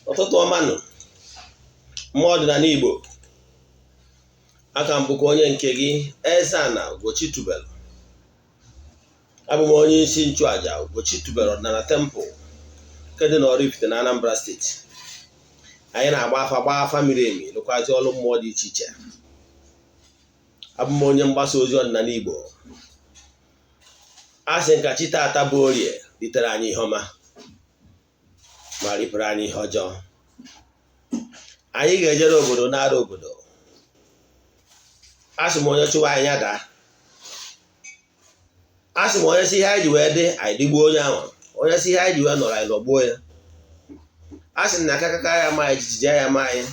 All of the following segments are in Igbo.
Ụtụtụ ọma nụ, mmụọ ọdịnala Igbo. Aka m bụkwa onye nke gị, Eze-Ana Ugochi tubelu. Abụ m onye isi nchụaja Ugochi tubelu ọdịnala temple nke dị n'Oraifite na Anambra Steeti. Anyị na-agba afa, gbaa afa miri emi, lụkwazi ọrụ mmụọ dị iche iche. Abụ m onye mgbasa ozi ọdịnala Igbo. A sị nka chi taata bụ Orie ritere anyị ihe ọma ma ripụrụ anyị ihe ọjọọ. Anyị ga-ejere obodo nara obodo. A sị m onye chụwa anyị ya daa. A sị m onye si ihe anyị ji wee dị, anyị dịgbuo onye ahụ. Onye si ihe anyị ji wee nọrọ, anyị nọgbuo ya. A sị m na akakaka ya ma anyị, jijiji ya ma anyị.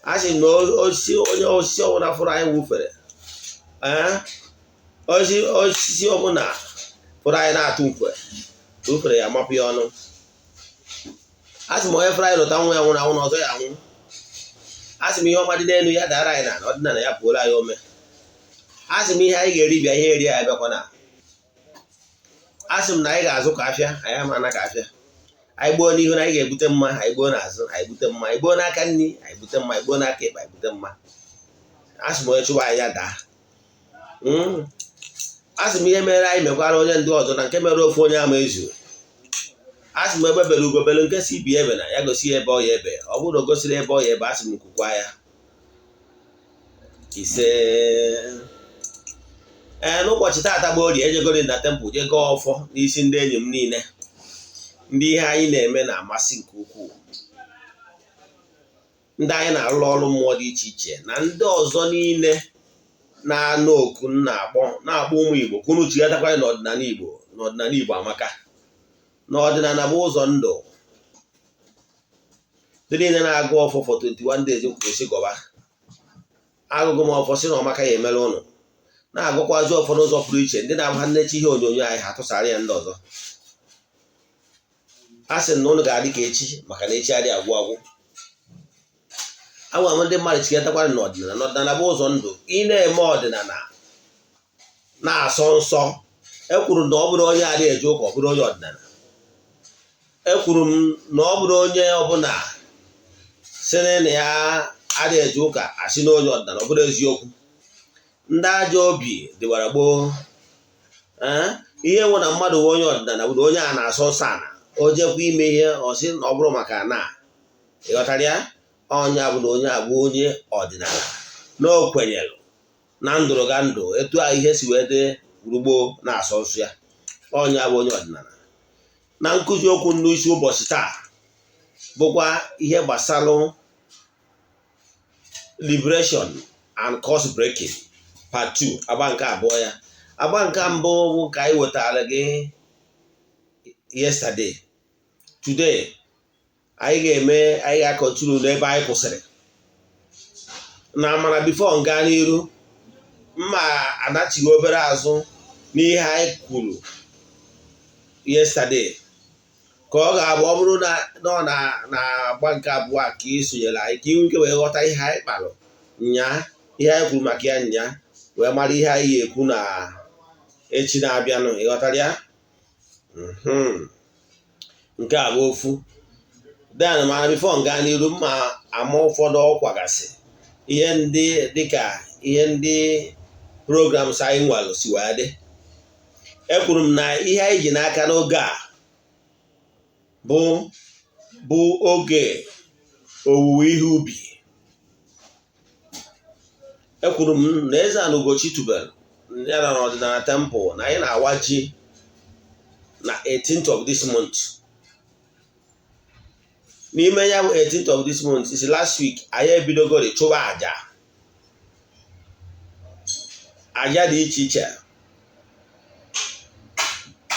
A sị na osisi onye osisi ọbụla fụrụ anyị wufere, osisi ọbụla fụrụ anyị na-atụ mfe ufere ya mapụ ya ọnụ. A sị m onye fụrụ anyị lụta nwa ya nwụrụ anwụ na ọzọ ya anwụ. A sị m ihe ọma dị n'elu ya dara anyị na ọdịnala ya pụola anyị ome. A sị m ihe anyị ga-eri bịa, ihe eri ya bịakwana. A sị m na anyị ga-azụ ka afịa, anyị ama na ka afịa. Anyị gbuo n'ihu na anyị ga-ebute mma, anyị gbuo n'azụ anyị bute mma, anyị gbuo n'aka nri anyị bute mma, anyị gbuo n'aka ekpe anyị bute mma. A sị m onye chụwa anyị ya daa. A sị m ihe mere anyị mekwara onye ndị ọzọ na nke mere ofu onye ama ezu. A sị m ebe bere ugo bere, nke si bi ebe na ya gosi ebe ọ ya ebe. Ọ bụrụ na o gosiri ebe ọ ya ebe, a sị m kwukwa ya. Ise. Ee, n'ụbọchị taata bụ Orie, ejegori na temple jee gọọ ọfọ n'isi ndị enyi m niile, ndị ihe anyị na-eme na-amasị nke ukwuu, ndị anyị na-alụ ọrụ mmụọ dị iche iche, na ndị ọzọ niile na-anụ oku m na-akpọ na-akpọ ụmụ Igbo ka unu chighatakwa n'ọdịnala Igbo. N'ọdịnala Igbo amaka, n'ọdịnala bụ ụzọ ndụ. Ndị niile na-agụ ọfọ for 21 days kwụsị gọba agụgụ m ọfọ si na ọmaka ya emere ụnụ na-agụkwazi ọfọ n'ụzọ pụrụ iche. Ndị na-abụ nnechi ihe onyonyo anyị, ha tụsara ya ndị ọzọ. A sị na ụnụ ga-adị ka echi, maka na echi adịghị agwụ agwụ. Agwa m ndị mmadụ chighatakwara n'ọdịnala, n'ọdịnala bụ ụzọ ndụ. Ị na-eme ọdịnala na-asọ nsọ. Ekwuru na ọ bụrụ onye adịghị eje ụka, ọ bụrụ onye ọdịnala. Ekwuru m na ọ bụrụ onye ọbụla sịrị na ya adịghị eje ụka, asị na onye ọdịnala, ọ bụrụ eziokwu. Ndị ajọ obi dịwara gboo. Ihe nwe na mmadụ nwe onye ọdịnala bụ na onye a na-asọ nsọ ana o jekwa ime ihe, ọ sị na ọ bụrụ maka na ịghọtara ya, ọnya bụ na onye a bụ onye ọdịnala, na o kwenyere na ndụrụga ndụ etu a ihe si wee dị gburugburu na-asọ nsọ ya. Ọnya bụ onye ọdịnala. Na nkụzi okwu n'isi ụbọchị taa bụkwa ihe gbasara liberation and curse breaking part 2, agba nke abụọ ya. Agba nke mbụ bụ ka anyị wetara gị yesterday. Today anyị ga-eme, anyị ga-acontinue n'ebe anyị kwụsịrị na mana before nga n'iru mma anachighị obere azụ n'ihe anyị kwuru yesterday, ka ọ ga-abụ ọ bụrụ na ọ na-agba nke abụọ a ka ị sonyere anyị, ka ị nwee ike wee ghọta ihe anyị kparụ nyaa, ihe anyị kwuru maka ya nyaa, wee mara ihe anyị ga-ekwu na echi na-abịanụ. Ịghọtara ya? Nke a bụ ofu. Then mana before nga n'iru, mma ama ụfọdụ ọkwa gasị, ihe ndị dịka ihe ndị programs anyị nwere si wee dị. Ekwuru m na ihe anyị ji n'aka n'oge a bụ oge owuwe ihe ubi. Ekwuru m na Eze-Ana Ugochi tubelu ya na n'ọdịnala temple na anyị na-awa ji na 18th of this month. N'ime ya bụ 18th of this month is last week, anyị ebidogori chụba aja, aja dị iche iche,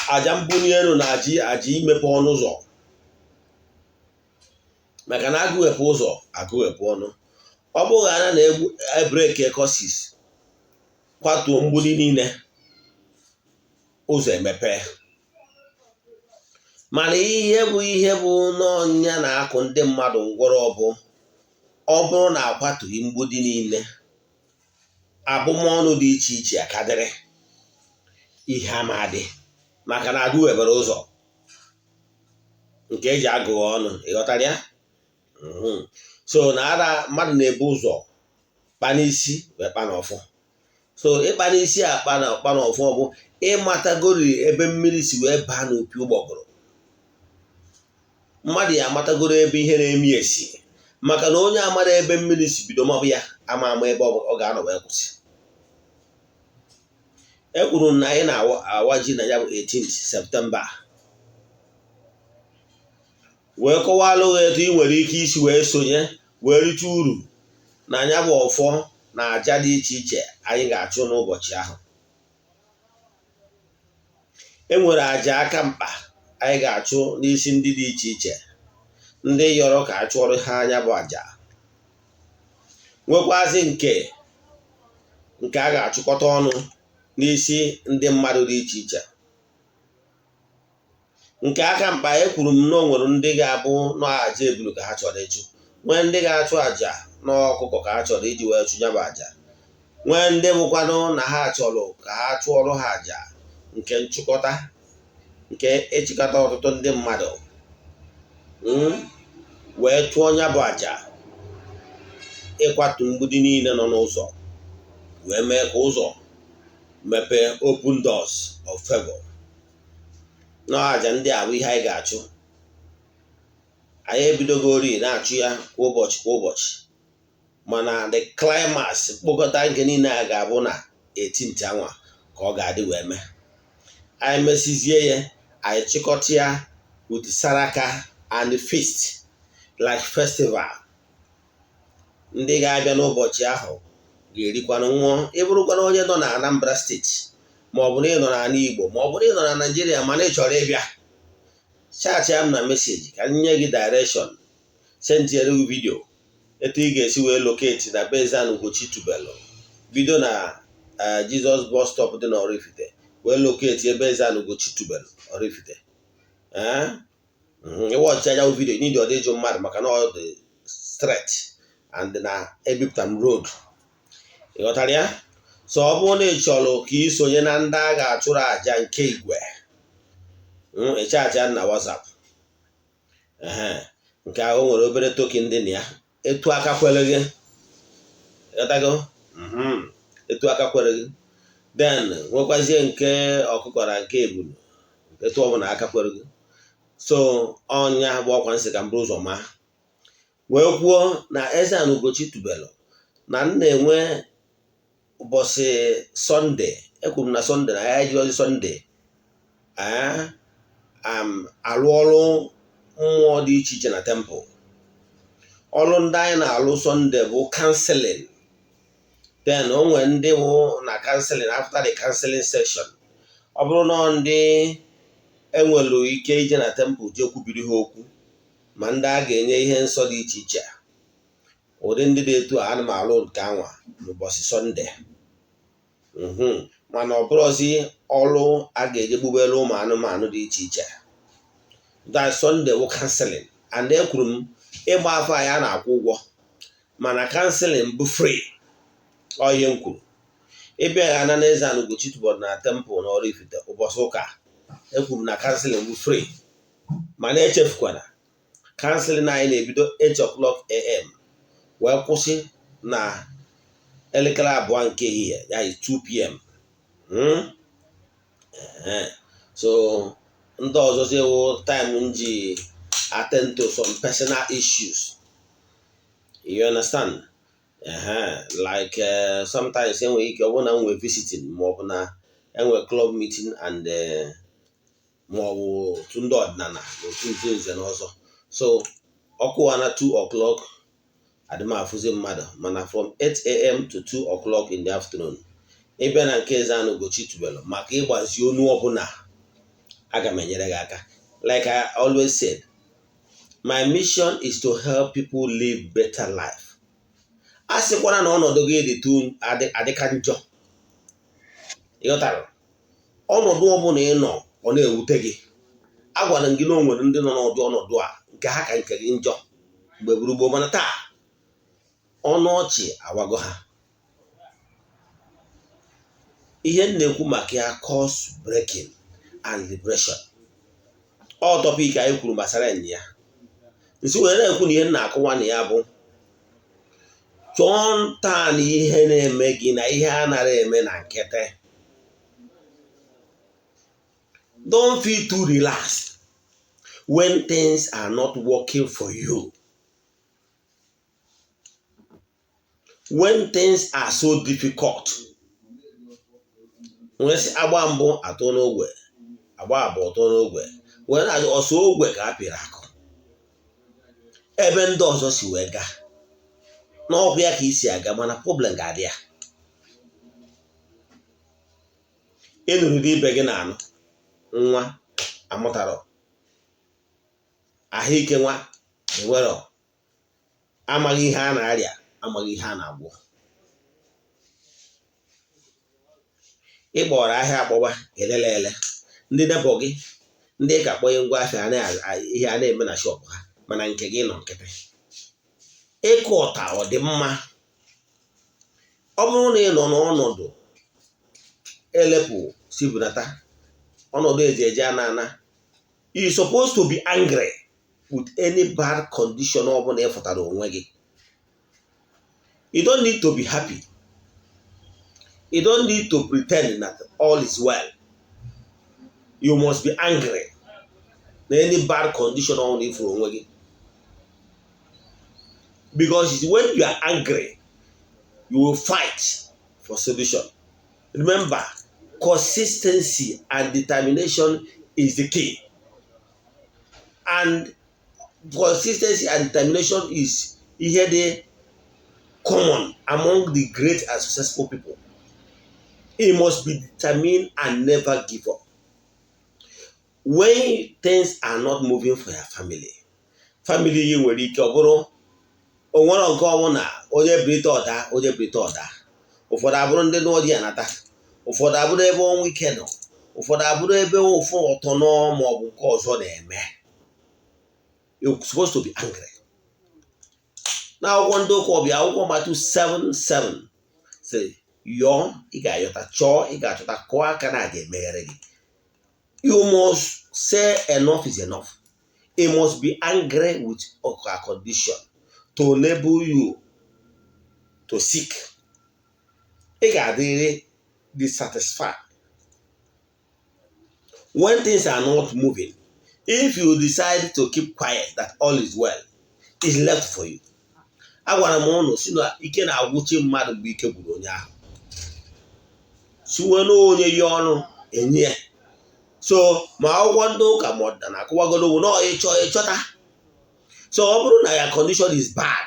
aja mbuli elu na aja aja imepe ọnụ ụzọ, maka na agụghepụ ụzọ agụghepụ ọnụ. Ọ bụghị anya na ebreak curses, kwatuo mgbidi niile, ụzọ emepe. Mana ihe bụ n'ọnya na-akụ ndị mmadụ ngwọrọ bụ ọ bụrụ na akwatughị mgbidi niile, abụmọnụ dị iche iche akadịrị ihe amadị, maka na agụghebere ụzọ. Nke eji agụghọ ọnụ, ịghọtara ya? So na ara mmadụ na-ebu ụzọ kpa n'isi wee kpa n'ọfọ. So ịkpa n'isi a kpa na kpa n'ọfọ bụ ịmatagori ebe mmiri si wee baa n'opi ụgbọgụrụ. Mmadụ ya amatagoro ebe ihe na-emi esi, maka na onye amara ebe mmiri si bido mabụ ya ama ama ebe ọ ga-anọ wee kwụsị. E kwuru na anyị na-awa ji na ya bụ 18th September, wee kọwalụ gị etu ị nwere ike isi wee sonye wee rite uru na ya bụ ọfọ na aja dị iche iche anyị ga-achụ n'ụbọchị ahụ. E nwere aja aka mkpa anyị ga-achụ n'isi ndị dị iche iche, ndị yọrọ ka a chụọrọ ha anya bụ aja, nwekwazị nke a ga-achụkọta ọnụ n'isi ndị mmadụ dị iche iche. Nke aka mkpa, ekwuru m na o nwere ndị ga-abụ n'aja ebulu ka ha chọrọ ịchụ, nwee ndị ga-achụ aja n'ọkụkọ ka ha chọrọ iji wee chụ ya bụ aja, nwee ndị bụkwanụ na ha chọrọ ka ha chụọrọ ha aja nke nchịkọta, nke ịchịkọta ọtụtụ ndị mmadụ wee chụọ ya bụ aja ịkwatu mgbidi niile nọ n'ụzọ wee mee ka ụzọ mepee, open doors of favor. Na aja ndị a bụ ihe anyị ga-achụ. Anyị ebidogori na-achụ ya kwa ụbọchị kwa ụbọchị, mana the climax, mkpokọta nke niile a, ga-abụ na 18th anwa ka ọ ga-adị wee mee. Anyị mesizie ya, anyị chịkọta ya with saraka and feast like festival. Ndị ga-abịa n'ụbọchị ahụ ga-erikwanụ nwụọ. Ị bụrụkwana onye nọ na Anambra Steeti, ma ọ bụ na ị nọ n'ala Igbo, ma ọ bụ na ị nọ na Naịjirịa mana ị chọrọ ịbịa, chat m na message ka m nye gị direction, send iere gị video etu ị ga-esi wee locate na be Eze-Ana Ugochi Tubelu. Bido na Jizọs bus stop dị na Oraifite wee locate ebe Eze-Ana Ugochi Tubelu, Oraifite. Ị watch anya video n'idi ọ dị ịjụ mmadụ, maka na ọ dị straight and na ebipụta m road, ị ghọtara ya? So ọ bụrụ na ị chọrọ ka ị sonye na ndị a ga-achụrụ àjà nke igwe, ị chat ya na WhatsApp. Nke ahụ nwere obere token dị na ya, etu aka kwere gị, ịghọtago? Etu aka kwere gị. Then nwekwazie nke ọkụkọ na nke ebulu, etu ọbụla aka kwere gị. So ọnya bụ ọkwa nsị ka m buru ụzọ maa wee kwuo na Eze-Ana Ugochi Tubelu na m na-enwe ụbọchị Sọnde. Ekwuru m na Sọnde na ya eji ozi Sọnde alụ ọrụ mmụọ dị iche iche na temple. Ọrụ ndị anyị na-alụ Sọnde bụ counseling. Then o nwere ndị bụ na counseling, after the counseling session, ọ bụrụ na ndị enwere ike ije na temple jee kwubiri ha okwu, ma ndị a ga-enye ihe nsọ dị iche iche, ụdị ndị dị etu a, ana m alụ nke anwa n'ụbọchị Sọnde. Mana ọ bụrụzi ọrụ a ga-eje gbubere ụmụ anụmanụ dị iche iche. That Sunday bụ counseling, and ekwuru m ịgba afọ anyị a na-akwụ ụgwọ, mana counseling bụ free. Ọ ihe m kwuru. Ịbịa ya na Eze-Ana Ugochi Tubelu na temple na Oraifite ụbọchị ụka, ekwuru m na counseling bụ free. Mana echefukwana, counseling anyị na-ebido 8 o'clock am wee kwụsị na elekere 2 nke ehihie, ya is 2 p.m. So ndị ọzọzi wụ time m ji attend to some personal issues, you understand? Like sometimes enwere ike ọ bụrụ na m nwee visiting, ma ọ bụ na enwe club meeting and ma ọ bụ otu ndị ọdịnala na otu ndị nze na ọzọ. So ọkụwa na 2 o'clock, adị m afụzi mmadụ. Mana from 8 a.m. to 2 o'clock in the afternoon, ịbịa na nke Eze-Ana Ugochi Tubelu maka ịgbazi onu ọbụla, aga m enyere gị aka. Like I always said, my mission is to help people live better life. A sịkwara na ọnọdụ gị dị tu adịka njọ, ịghọtara? Ọnọdụ ọbụla ị nọ ọ na-ewute gị, agwara m gị na o nwere ndị nọ n'ụdị ọnọdụ a nke ha ka nke gị njọ mgbe gburugburu, mana taa ọnụ ọchị awago ha. Ihe m na-ekwu maka ya, curse breaking and liberation. Ọ topic anyị kwuru gbasara ya nsi wee na-ekwu na ihe na-akụwa na ya bụ chọọ nta na ihe na-eme gị na ihe a nara eme na nkịtị. Don't feel too relaxed when things are not working for you. When things are so difficult. Wee sị agba mbụ atụ n'ogwe, agba abụọ atụ n'ogwe, wee na-ajụ ọsọ ogwe ka a pịrị akụ. Ebe ndị ọzọ si wee gaa n'ọkwa ya ka isi aga, mana problem ga-adị ya. Ị nụrụ di ibe gị na-anụ nwa amụtarọ, ahụike nwa enwerọ, amaghị ihe a na-arịa, amaghị ihe a na-agwọ. Ị kpọrọ ahịa akpọwa elele ele, ndị neighbour gị ndị ka kpọnye ngwa afịa ihe a na-eme na shop ha, mana nke gị nọ nkịtị. Ịkụ ọta ọ dị mma? Ọ bụrụ na ị nọ n'ọnọdụ elepụ si bunata, ọnọdụ eji eje ana ana, you supposed to be angry with any bad condition ọ bụla ị fụtara onwe gị. You don't need to be happy. You don't need to pretend that all is well. You must be angry na any bad condition ọ bụla ị fụrụ onwe gị, because it's when you are angry you will fight for solution. Remember, consistency and determination is the key. And consistency and determination is ihe dị common among the great and successful people. You must be determined and never give up. When things are not moving for your family, family gị nwere ike ọ bụrụ o nwere nke ọnwụ na onye brite ọda, onye brite ọda, ụfọdụ abụrụ ndị nụọ di anata, ụfọdụ abụrụ ebe ọnwụ ike nọ, ụfọdụ abụrụ ebe ụfụ ọtọ nọ ma ọ bụ nke ọzọ na-eme. You're supposed to be angry. N'akwụkwọ ndị ụka ọbịa, akwụkwọ Matiu 7:7 sị yọọ ị ga-ayọta, chọọ ị ga-achọta, kụọ aka na a ga-emeghere gị. You must say enough is enough. You must be angry with a condition to enable you to seek. Ị ga-adịrị dissatisfied when things are not moving. If you decide to keep quiet that all is well, it's left for you. Agwara m ụnụ si na ike na-agwụchi mmadụ mgbe ike gwụrụ onye ahụ, siwe n'onye yi ọnụ enye ya. So ma akwụkwọ ndị ụka ma ọdịnala akụwagoro na ịchọ ịchọta. So ọ bụrụ na ya condition is bad,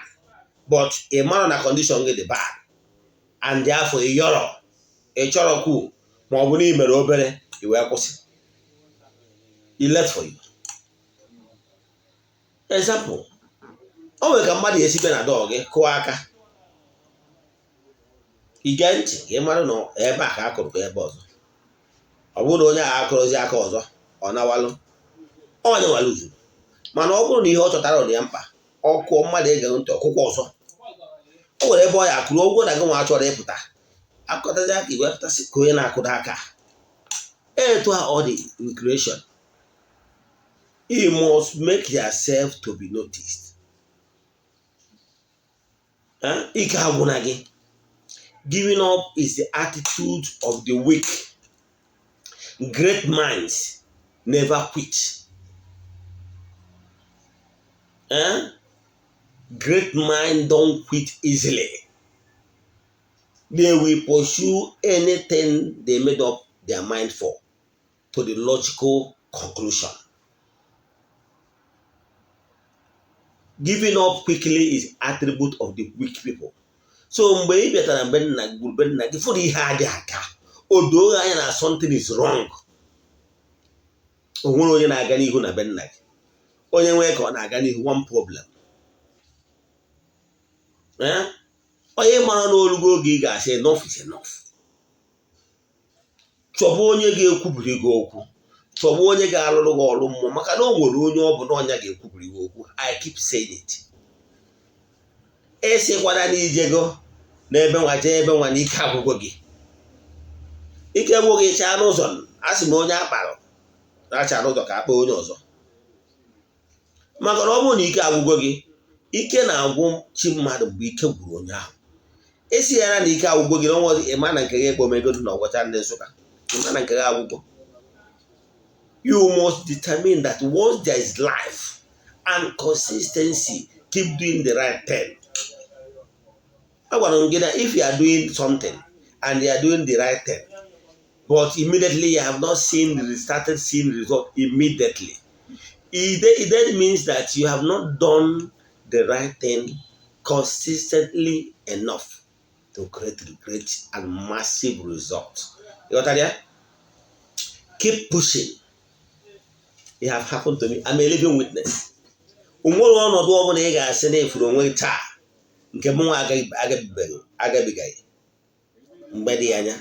but ị mara na condition gị dị bad and therefore ị yọrọ ị chọrọ kwu, ma ọ bụ na ị mere obere i wee kwụsị, it left for you. Example, o nwere ka mmadụ esi bịa na door gị kụọ aka, ige ntị ka ị mara na ebe a ka a kụrụ ka ebe ọzọ. Ọ bụrụ na onye ahụ akụrụzi aka ọzọ, ọ nawalụ onye nwere uzuru. Mana ọ bụrụ na ihe ọ chọtara dị ya mkpa, ọ kụọ, mmadụ egeghị ntị, ọkụkwa ọzọ. O nwere ebe ọ ya akụrụ ụgwọ na gị nwa chọrọ ịpụta, akụtazi aka iwepụtasị ka onye na-akụdo aka. Etu a ọ dị in creation, you must make yourself to be noticed. Ike agwụna gị. Giving up is the attitude of the weak. Great minds never quit. Great mind don't quit easily. They will pursue anything they made up their mind for to the logical conclusion. Giving up quickly is attribute of the weak people. So mgbe ị bịatara mgbe nna gị gburu nna gị fụrụ ihe adị aka, o doo anya na something is wrong. O nwere onye na-aga n'ihu na be nna gị, onye nwee ka ọ na-aga n'ihu, one problem. Onye mara n'olugo oge ị ga-asị enough is enough. Chọba onye ga-ekwubiri gị okwu, chọba onye ga-alụrụ gị ọrụ mmụọ, maka na o nwere onye ọ bụ na ọnya ga-ekwubiri gị okwu. I keep saying it. Ịsịkwana na ijego n'ebe nwa jee ebe nwa na ike agwụgwọ gị, ike gwụ gị chaa n'ụzọ. A sị na onye akparụ na-acha n'ụzọ ka akpa onye ọzọ. Maka na ọ bụrụ na ike agwụgo gị, ike na-agwụ chi mmadụ mgbe ike gwụrụ onye ahụ. Esi ya na ike agwụgo gị n'ọnwa, ịma na nke gị ekpomegodu na ọgwọcha ndị Nsụka, ịma na nke gị agwụgo. You must determine that once there is life and consistency, keep doing the right thing. Agwara m gị na if you are doing something and you are doing the right thing, but immediately you have not seen the started seeing result immediately, it then means that you have not done the right thing consistently enough to create great and massive results. You got that? Keep pushing. It have happened to me. I'm a living witness. O nwere ọnọdụ ọbụla ị ga-asị na efuru onwe gị taa nke mụ nwa agabigaghị mgbe dị anya,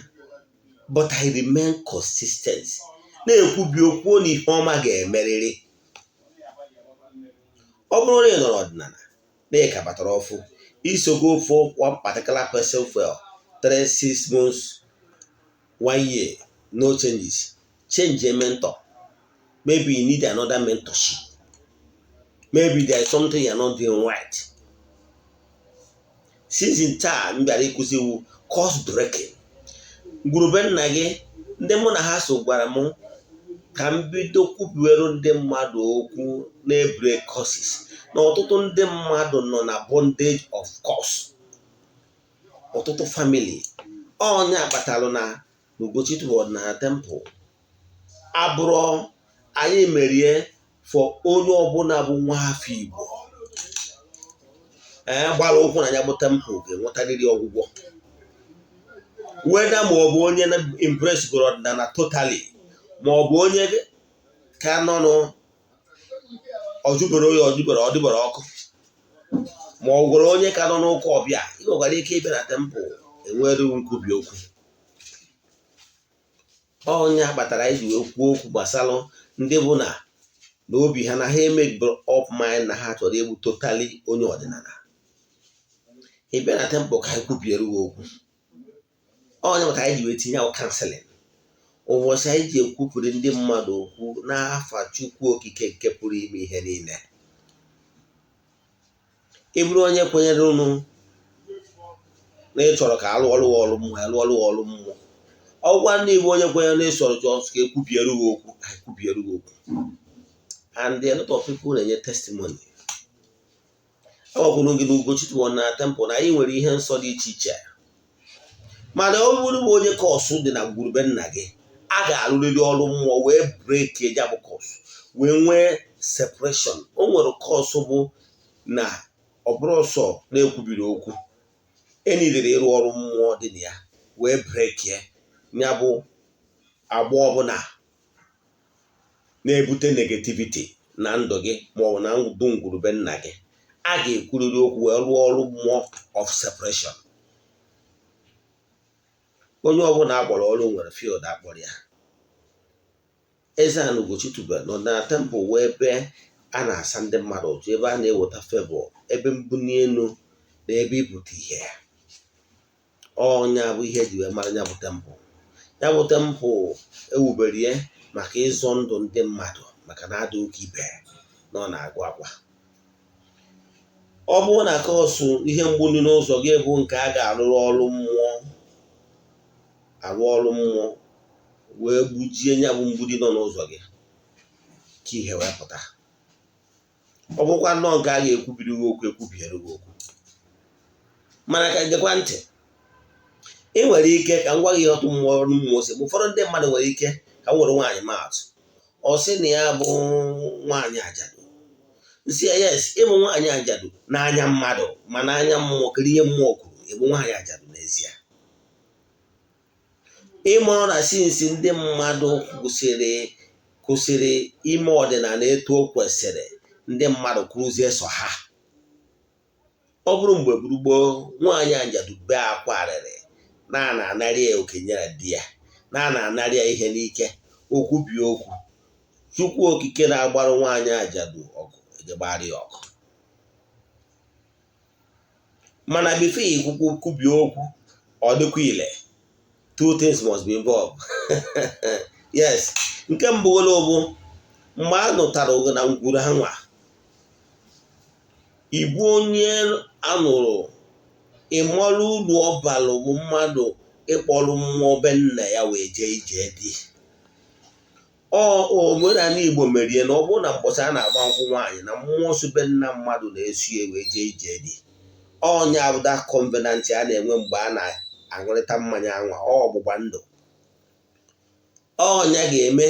but I remain consistent, na-ekwubi okwu na ihe ọma ga-emerịrị. Ọ bụrụ na ị nọrọ ọdịnala na ị ka batara ọfụ, isogo for one particular person for 3, 6 months, one year, no changes, change a mentor. Maybe you need another mentorship. Maybe there is something you are not doing right. Season taa m bịara ịkụzi iwu curse breaking. Ngwurube nna gị, ndị mụ na ha so gwara m ka m bido kwubiwere ndị mmadụ okwu na-ebreak curses, na ọtụtụ ndị mmadụ nọ na bondage of curse, ọtụtụ family. Ọnya kpatalụ na Ugochi Ọdịnala Temple abụrụ anyị merie for onye ọbụla bụ nwa afọ Igbo ee gbara ụkwụ na ya bụ temple ga-enwetarịrị ọgwụgwọ, weda ma ọ bụ onye na embrace goro ọdịnala totally, ma ọ bụ onye ka nọ ọjụbere oyi, ọjụbere ọdịbere ọkụ, ma ọ gwara onye ka nọ n'ụka ọbịa. Ị nwekwara ike ịbịa na temple enwere nkwubi okwu. Onye kpatara anyị ji wee kwuo okwu gbasara ndị bụ na na obi ha na ha emebiri up mind na ha chọrọ egbu totally onye ọdịnala. Ị bịa na temple ka anyị kwubiere gị okwu. Onye maka anyị ji wee tinye ahụ counseling ụbọchị anyị ji ekwupụrụ ndị mmadụ okwu n'afa Chukwu Okike nke pụrụ ime ihe niile. Ị bụrụ onye kwenyere unu na ị chọrọ ka alụ ọrụ ọrụ mmụọ, alụ ọrụ ọrụ mmụọ, ọgwa ndị Igbo, onye kwenyere na ịchọrọ just ka ekwubiere gị okwu, anyị kwubiere gị okwu, and a lot of people na-enye testimony. Agwakwuru gị na Ugochi na temple na anyị nwere ihe nsọ dị iche iche, mana ọ bụrụ bụ onye curse dị na ngwurube nna gị, a ga-arụrịrị ọrụ mmụọ wee break ya bụ curse, wee nwee separation. O nwere curse bụ na ọ bụrụ ọsọ na-ekwubiri okwu, enidere ịrụ ọrụ mmụọ dị na ya wee break ya bụ agba ọbụla na-ebute negativity na ndụ gị maọbụ na ndụ ngwurube nna gị. A ga-ekwurịrị okwu wee rụọ ọrụ mmụọ of separation. Onye ọbụla akpọrọ ọrụ nwere field akpọrọ ya. Eze-Ana Ugochi tubelu nọ na temple wee ebe a na-asa ndị mmadụ ụtụ, ebe a na-eweta favor, ebe mbuli elu na ebe ibute ihe. Ọnya bụ ihe eji wee mara ya bụ temple. Ya bụ temple ewubere ya maka ịzọ ndụ ndị mmadụ, maka na ada ụka ibe na ọ na-agụ akwa. Ọ bụrụ na curse ihe mgbu dị n'ụzọ gị bụ nke a ga-arụrụ ọrụ mmụọ, arụ ọrụ mmụọ wee gbujie ya bụ mgbidi nọ n'ụzọ gị ka ihe wee pụta. Ọ bụkwa nnọọ nke a ga-ekwubiri gị okwu, ekwubiere gị okwu. Mana ka gekwa ntị, ị nwere ike ka m gwa gị ihe ọtụ mmụọ ọrụ mmụọ si. Ụfọdụ ndị mmadụ nwere ike ka m were nwaanyị maatụ, ọ sị na ya bụ nwaanyị ajadu. Nsị ya, yes, ịbụ nwaanyị ajadu n'anya mmadụ, ma n'anya mmụọ, kedu ihe mmụọ kwuru? Ịbụ nwaanyị ajadu n'ezie? Ịmụrụ na since ndị mmadụ kwụsịrị ime ọdịnala etu o kwesịrị, ndị mmadụ kwuruzie so ha. Ọ bụrụ mgbe gburugburu, nwaanyị ajadu bee akwa arịrị na ana anarị ya okenye na di ya, na ana anarị ya ihe n'ike, okwu bi okwu. Chukwu Okike na-agbarụ nwaanyị ajadu ọgụ, ejegbara ya ọgụ. Mana before ikwukwu kwubie okwu, ọ dịkwa ile, two things must be involved. Yes, nke mbụ bụ mgbe a nụtara oge na ngwuru anwa Ịbụ onye anụrụ ịmalụ uru ọ balụ bụ mmadụ ịkpọrọ mmụọ be nna ya wee jee ije di. Ọ omenala Igbo merie na ọ bụrụ na mbọchị a na-agba nkwụ nwaanyị na mmụọ si be nna mmadụ na-esu ya wee jee ije di. Ọnya bụ that covenant a na-enwe mgbe a na-aṅụrịta mmanya anwa, ọ ọgbụgba ndụ. Ọnya ga-eme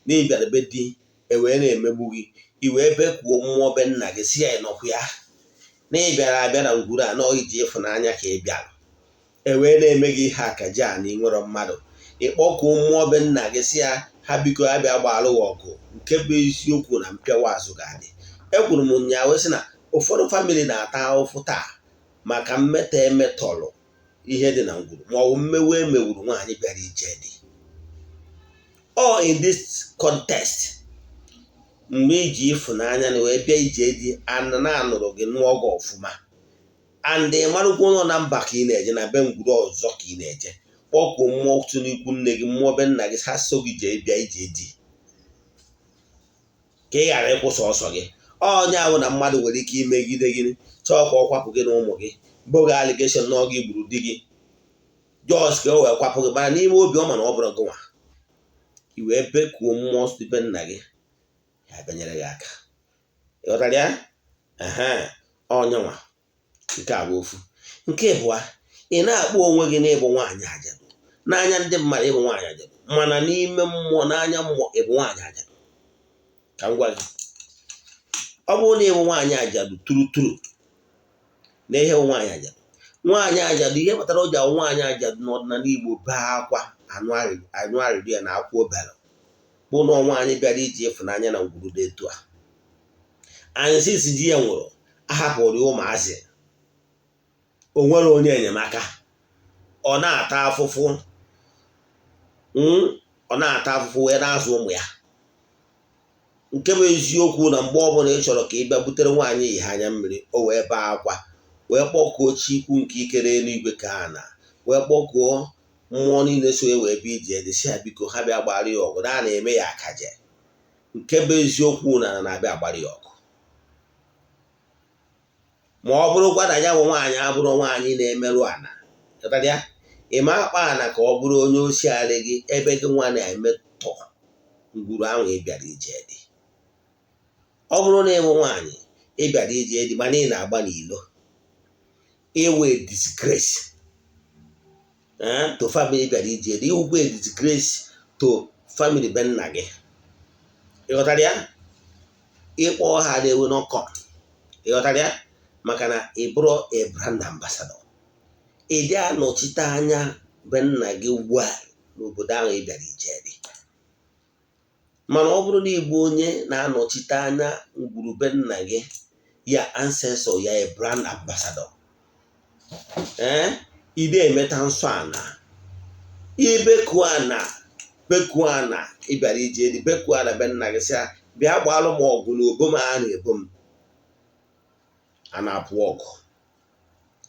na ịbịara be di ewee na-emegbu gị, i wee bekuo mmụọ be nna gị si ya ịnọkwu ya na ị bịara abịa na ngwuru a na iji ịfụnanya ka ị bịara, ewee na-eme gị ihe akaja a na ị nwere mmadụ. Ịkpọkuo mmụọ be nna gị si ya ha biko ya bịa gbaara gị ọgụ. Nke bụ eziokwu na mpịawa azụ ga-adị. Ekwuru m ụnyaahụ wee sị na ụfọdụ family na-ata ahụhụ taa maka mmetọ emetọlụ ihe dị na ngwuru ma ọ bụ mmewu emewuru nwaanyị bịara ije di. Ọ in this context, mgbe iji ịfụnanya na wee bịa ije di, ana na anụrụ gị nụọ gị ọfụma, and ị marụkwa ụlọ na mba ka ị na-eje, na be ngwuru ọzọ ka ị na-eje, kpọkuo mmụọ tụ n'ikwu nne gị, mmụọ be nna gị, ha so gị jee bịa ije di ka ị ghara ịkwụsị ọsọ gị. Onye ahụ na mmadụ nwere ike imegide gị, chọọ ka ọ kwapụ gị na ụmụ gị, bụ gị allegation na ọ gị gburu di gị, just ka o wee kwapụ gị. Mana n'ime obi ọ ma na ọ bụrụ gị nwa, i wee bekuo mmụọ be nna gị, ya bịanyere gị aka. Ịghọtara ya? Ehe, onyenwa nke a bụ ofu. Nke ịbụa, ị na-akpọ onwe gị n'ịbụ nwaanyị ajadu n'anya ndị mmadụ, ịbụ nwaanyị ajadu, mana n'ime mmụọ, n'anya mmụọ, ịbụ nwaanyị ajadu. Ka m gwa gị, ọ bụrụ na ịbụ nwaanyị ajadu turu turu na ihe bụ nwaanyị ajadu, nwaanyị ajadu, ihe kpatara o ji awụ nwaanyị ajadu n'ọdịnala Igbo bee akwa anụ arịrịọ ya na akwa obere bụ na nwaanyị bịara iji ịfụnanya na ngwuru dị etu a, anyị sisi di ya nwụrụ, ahapụrụ ya ụmụazị, o nwere onye enyemaka, ọ na-ata afụfụ, ọ na-ata afụfụ wee na-azụ ụmụ ya. Nke bụ eziokwu na mgbe ọbụla ị chọrọ ka ị bịa butere nwaanyị ihe anya mmiri, o wee bee akwa wee kpọkuo chi ikwu nke ikere eluigwe ka a na wee kpọkuo mmụọ niile so wee bịa ije dị, si ya biko ha bịa gbara ya ọgụ na a na-eme ya akaje. Nke bụ eziokwu na na-abịa agbara ya ọgụ. Ma ọ bụrụkwa na ya bụ nwaanyị abụrụ nwaanyị na-emerụ ana, ya ị ma akpa ana ka ọ bụrụ onye osiarị gị ebe gị nwa na-emetọ ngwuru ahụ ị bịara ije dị. Ọ bụrụ na ịbụ nwaanyị ị bịara ije dị mana ị na-agba n'ilo, iwe disgrace to family bịara ije dị, iwukwe disgrace to family be nna gị. Ịghọtara ya? Ịkpọ ha na-ewe n'ọkọ. Ịghọtara ya? Maka na ị bụrụ a brand ambassador, ị dị anọchite anya be nna gị ugbu a n'obodo ahụ ị bịara ije dị. Mana ọ bụrụ na ị bụ onye na-anọchite anya ngwuru be nna gị, ya ancestor, ya a brand ambassador, ee, ị na-emeta nsọ ana, ibekuo ana, bekuo ana ị bịara ije dị, bekuo ana be nna gị, sị ya bịa gbaalụ m ọgụ na obo m a na-ebo m, a na-apụ ọgụ.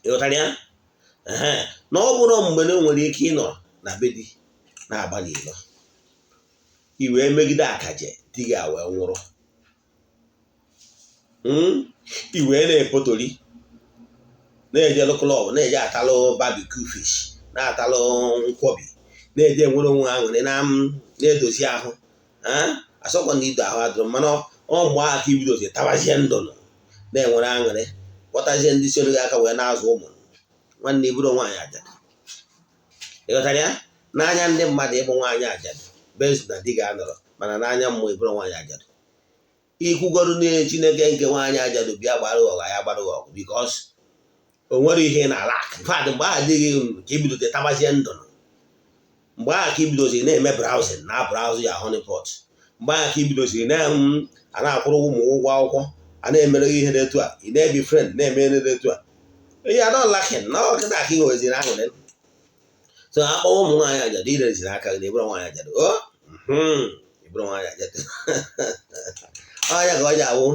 Ịghọtara ya? Ee, na ọ bụrụ mgbe na nwere ike ịnọ na be di na-agba n'ilo, i wee megide akaje di gị a wee nwụrụ, i wee na-epotori, na-eje club, na-eje atalụ barbecue fish, na-atalụ nkwobi, na-eje enwere onwe aṅụrị, na-edozi ahụ. Asọkwa na ido ahụ adụrụ, mana ọ mgbe ahụ ka ibidozi tabazie ndụ na-enwere aṅụrị, kpọtazie ndị soro gị aka wee na-azụ ụmụ nwanne. Iburu nwaanyị ajadu, ịghọtara ya? N'anya ndị mmadụ ịbụ nwaanyị ajadu bezu na di gị anọrọ, mana n'anya mmụọ ịbụrụ nwaanyị ajadu. Ikwugoru na Chineke nke nwaanyị ajadu bịa gbara ọgụ, ya gbara ọgụ, because o nwere ihe na-ala. In fact, mgbe ahụ adịghị ka ibidote tabazie ndụ, mgbe ahụ ka ibidoziri na-eme browsing na browse ya honeypot, mgbe ahụ ka ibidoziri na a na-akwụrụ ụmụ ụgwọ akwụkwọ, a na-emere gị ihe dị etu a, ị na-ebi friend na-eme ihe dị etu a, ihe adọ lakin na ọ kịta ka ị nweziri aṅụrị. So akpọwa ụmụ nwaanyị ajadu, ireziri aka gị na ịbụrụ nwaanyị ajadu, o ịbụrụ nwaanyị ajadu. Ọnya ka ọ ji awụ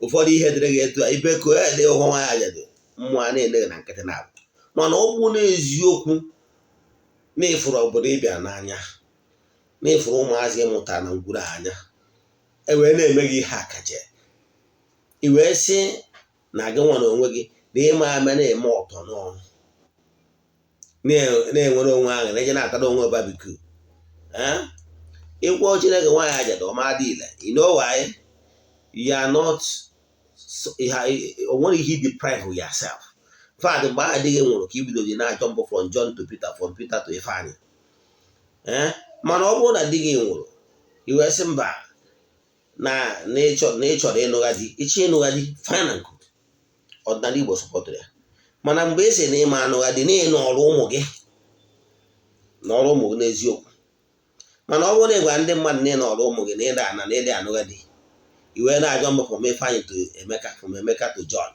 ụfọdụ ihe dịrị gị etu a, ibeko ya dị ụgwọ nwaanyị ajadu, mmụọ a na-ele gị na nkịtị na-abụ. Mana ọ bụ n'eziokwu na ịfụrụ obodo ịbịa n'anya, na ịfụrụ ụmụazị ịmụta na ngwuru anya, e wee na-eme gị ihe akaje, i wee sị Na gị nwa na onwe gị na ịma ama na-eme ọtọ nọ na-enwere onwe ahụ na-eje na-atara onwe barbecue. Ịgwọ Chineke nwaanyị ajadu ọma dị ile. You know why? You are not, o nwere ihe deprive yourself. In fact, mgbe ahụ adịghị nwụrụ ka ibido dị na-achọ mbụ from John to Peter, from Peter to Ifeanyị. Mana ọ bụrụ na di gị nwụrụ, i wee sị mba, na na ịchọrọ ịnụgha di, ịchọ ịnụgha di, fine and good. Ọdịnala Igbo supportụrụ ya. Mana mgbe ị sị na ịma anụgha di, na ịnụ ọrụ ụmụ gị na ọrụ ụmụ gị n'eziokwu. Mana ọ bụrụ na ị gwa ndị mmadụ na ịnọ ọrụ ụmụ gị, na ịda ana na ịdị anụgha di, i wee na-ajọ mbụ from Ifeanyị to Emeka, from Emeka to John,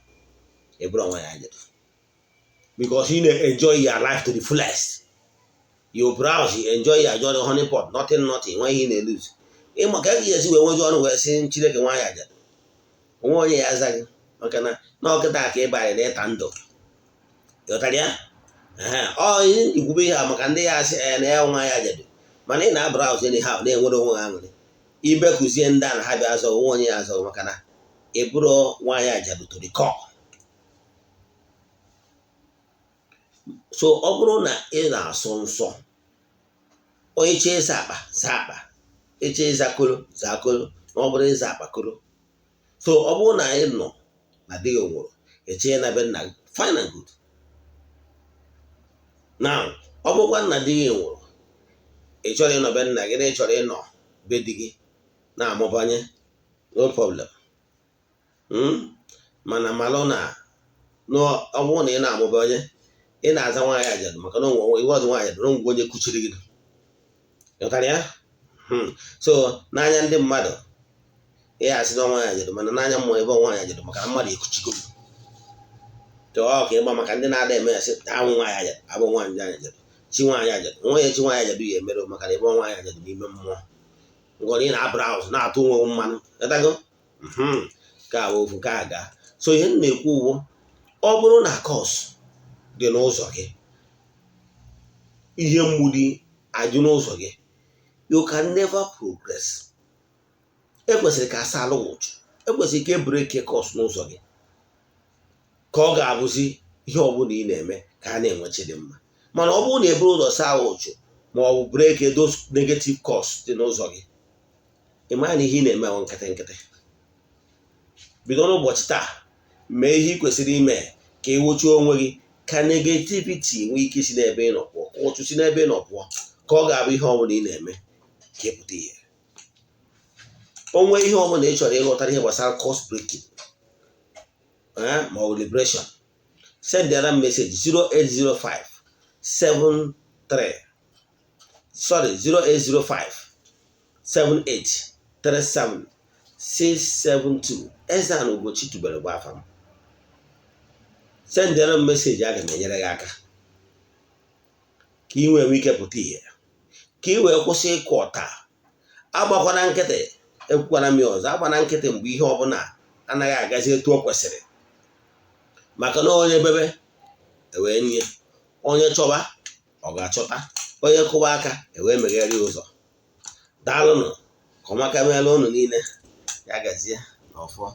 ị bụrụ nwa ya ajadu, because you na-enjoy your life to the fullest. You browse, you enjoy your joy, honey pot, nothing, nothing. Nwe ihe ị na-elose. Ịma ka a ga-esi wee nweji ọnụ wee sị Chineke nwaanyị ajadu? Onwe onye ya aza gị, maka na n'ọkịta ka ị barị na ịta ndụ. Ịghọtara ya? Ọ ikwube ihe a maka ndị ya asị na ya nwaanyị ajadu, mana ị na-abrowse anyhow, na-enwere onwe ha aṅụrị. Ibe kụzie ndị a na ha bịa azọ onwe onye ya azọ, maka na ị bụrụ nwaanyị ajadu to the core. So ọ bụrụ na ị na-asọ nsọ, onye chee ịza akpa, zaa akpa, eche ịza kolo, zaa kolo, na ọ bụrụ ịza akpa kolo. So ọ bụrụ na ị nọ na di gị nwụrụ, echee na be nna gị, fine and good. Now, ọ bụrụkwa nna di gị nwụrụ, ị chọrọ ịnọ be nna gị, na ị chọrọ ịnọ be di gị na-amụbanye, no problem. Mana malụ na ọ bụrụ na ị na-amụbanye, ị na-aza nwaanyị ajadu, maka na iwe ọzọ nwaanyị ajadu na ngwa onye kuchiri gị. Ghọtara ya? So n'anya ndị mmadụ, ị asị na nwaanyị ajadu, mana n'anya mmụọ, ebe nwaanyị ajadu, maka na mmadụ ekuchigo m. Ọ ka ịgba maka ndị na-ada eme ya sị anwụ nwaanyị ajadu, abụ nwaanyị ajadu, chi nwaanyị ajadu, nwa ya chi nwaanyị ajadu ya emere, maka na ebe nwaanyị ajadu n'ime mmụọ ngọrọ, ị na-abrowse, na-atụ onwe mmanụ. Ghọtago? Ka ofu ka aga. So ihe m na-ekwu ugbu, ọ bụrụ na curse dị n'ụzọ gị, ihe mgbu dị ajụ n'ụzọ gị, you can never progress. Ekwesịrị ka asa alụ ụchụ, ekwesịrị ka e break curse n'ụzọ gị, ka ọ ga-abụzi ihe ọbụla ị na-eme ka a na-enwechi dị mma. Mana ọ bụrụ na eburu ụzọ saa ụchụ ma ọ bụ break those negative curse dị n'ụzọ gị, ị mara na ihe ị na-eme bụ nkịtị nkịtị. Bido n'ụbọchị taa, mee ihe ị kwesịrị ime ka ị wụchuo onwe gị, ka negativity nwee ike isi n'ebe ị nọ pụọ, ka ụchụ si n'ebe ị nọ pụọ, ka ọ ga-abụ ihe ọbụla ị na-eme ka ị pụta ihe. Onwe ihe ọbụla ị chọrọ ịghọtara ihe gbasara curse breaking ma ọ bụ liberation, send ara message 0805 73, sorry, 0805 78 37 672. Eze-Ana Ugochi tubelu bụ afa m. Sendịara m message, aga m enyere gị aka ka ị nwee ike pụta ihe, ka ị wee kwụsị ịkụ ọta. Agbakwana nkịtị, ekwukwana m ya ọzọ, agbana nkịtị mgbe ihe ọbụla anaghị agazi etu o kwesịrị, maka na onye bebe ewee nye, onye chọba ọ ga-achọta, onye kụwa aka ewee meghere ụzọ. Daalụnụ, ka ọmaka meela ụnụ niile. Ya gazie n'ọfọ.